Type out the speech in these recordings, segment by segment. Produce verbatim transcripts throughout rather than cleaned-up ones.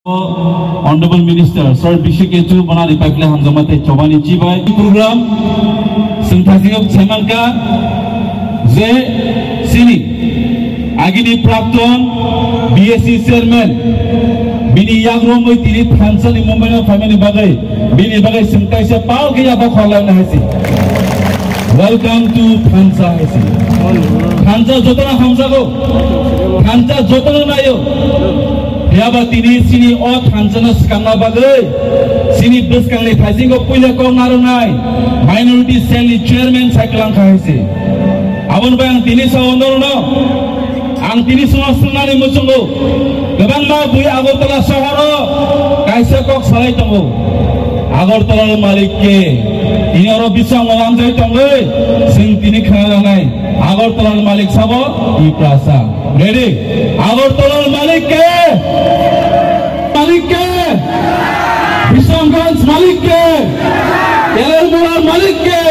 Honorable Minister Sir Bishik Kechu bonani paikle hamjakma tei chobani chibai program sengthasingok semanka je sini agini prakton B S C chairman bini yagromwi tini thansani mumbai no phaimani bagwi bini bagwi sengtaisa pal khe yaba khorlaina haisi. Welcome to Thansa haisi. Thansa jotona hamjago. Thansa jotona nayo. Phiya ba tini sini o thansa no swkangna bagwi sini bwskangni thaisingo puila kok narwnai minority cell ni chairman sai kwlang kha haisi. Aboni bai ang tini sao norno ang tini swngo swngnani muchungo kwbangma bui Agartala sohoro kaisa kok salai tongo. Agartala ni malik ke tini oro bisong o amjai tongwi sing tini khna nanai. Agartala ni malik sabo Tiprasa. Ready? Agartala ni malik ke? Malik ke? Bisongganj malik ke? Telermura malik ke?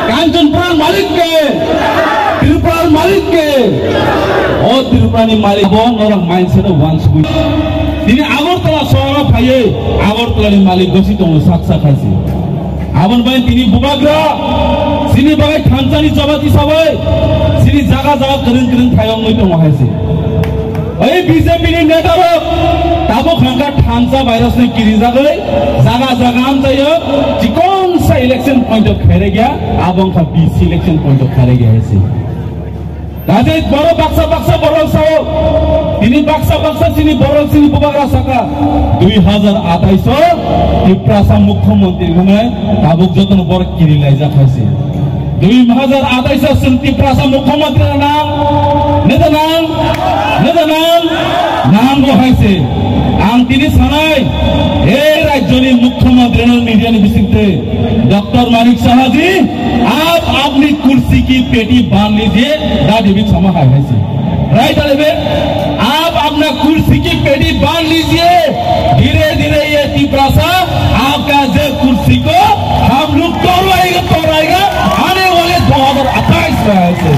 Kanchanpura malik ke? Tripura malik ke? O Tripura ni malik bo norok mindset o wansugwi. Tini Agartala sohoro phaiwi Agartala ni malik gosi tongo sak sak haisi. Aboni bai tini bubagra sini bagwi thansani jobati sabai sini jaga jaga kwrwng kwrwng thayongwi tongo haisi. Ei B J P ni neta rok tabuk hangka thansa virus ni kirijagwi jaga jaga amchaio chikon sa election point of khaire gya abo wngkha B C election point of khaire gya haisi. Kaje borok baksa baksa borok sao. Tini baksa baksa sini borok sini bubagra saka. Dui hajar atais o Tiprasa mukhyamantri hwnwi tabuk jotono borok kiri laijak hai se. Dui hajar atais o chwng Tiprasa mukhyamantri nang, neta nang, neta nang, nango hai se. Ang tini sanai, ei rajyoni mukhyamantri no media ni bisingtwi Doctor Manik Saha ji, आप अपनी कुर्सी की पेटी बांध लीजिए, da David Sama hai hai se. Right, David? आप अपना कुर्सी की पेटी बांध लीजिए, धीरे धीरे ये तिपरासा आपका जो कुर्सी को हम लोग तोड़वाएगा, तोड़वाएगा, आने वाले दो हज़ार अट्ठाईस में hai se.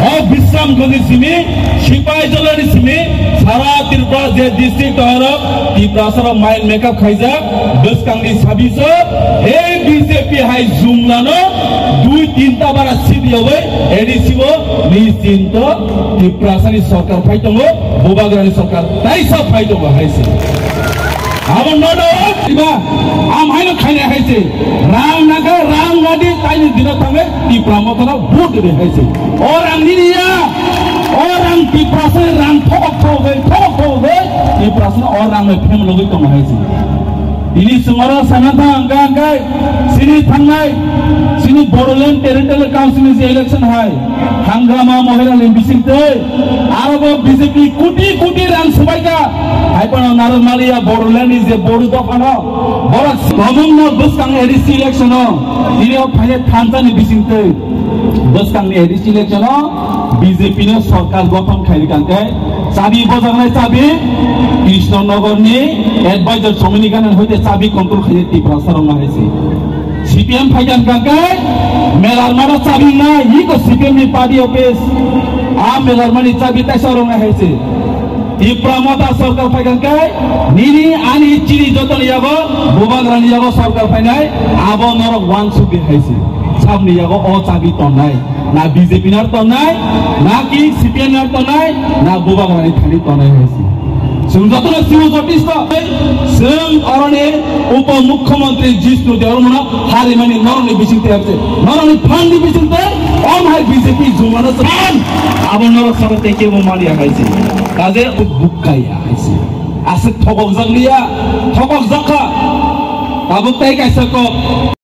O Bisramganj ni simi, Sipaijala ni simi, sara Tripura je district tongwi rok, Tiprasa rok mind makeup khaijak, bwskang ni sabiso, ei B J P hai jumlano dui tinta bara seat yawi A D C o ni chinto Tiprasa ni sorkar phai tongo, bubagra ni sorkar taisa phai tongo hai se. Abo no doubt, iba, am haino khainai hai se. Rang naka, rang nadi, taini dino thangai, Tipra Motha no vote de hai se. O rang nini ya, o rang Tiprasa rang thok thok gai, thok thok gai, Tiprasa no o rang no phem logoi tong hai se. Ini sumara sanata angka angkai, sini thangnai, sini Bodoland Territorial Council ni je election hai, hangrama mohila ni bising tei, aro bo B J P kuti kuti rang subaika, hai pano narok maliya Bodoland ni je Bodo dophano, borok tomung no bwskang A D C election o, ini o phai thansa ni bising tei, bwskang ni A D C election o, B J P no sorkar gothon khairi kangkhe, chabi bojaknai chabi, Krishna Nagar ni advisor Somini Ganan hoite chabi control khairi Tiprasa rok no hai se. C P M phaikan kangkhe, melar mara chabi na, iko C P M ni party office, a melar mani chabi taisa rok no hai se. Tipra Motha sorkar phaikan khe, nini ani chini jotoni yago, bubagrani yago sorkar phainai, abo norok wansuk di hai se. Sabni yago o chabi tongnai. Na B J P nar tongnai, na ki C P M nar tongnai, na bubagrani thani tongnai hai se. Chwng jotono civil justice to, chwng oroni upo mukhyamantri Jishnu Debbarmano harimani norokni bising tei hai se. Norokni phanni bising tei, om hai B J P jumano se. Phan! Abo norok sabo tei kebo mani hai se. Kaje bukkaya hai se. Aswk thokok jak liya, thokok jak kha. Tabuk tei kaisa kok.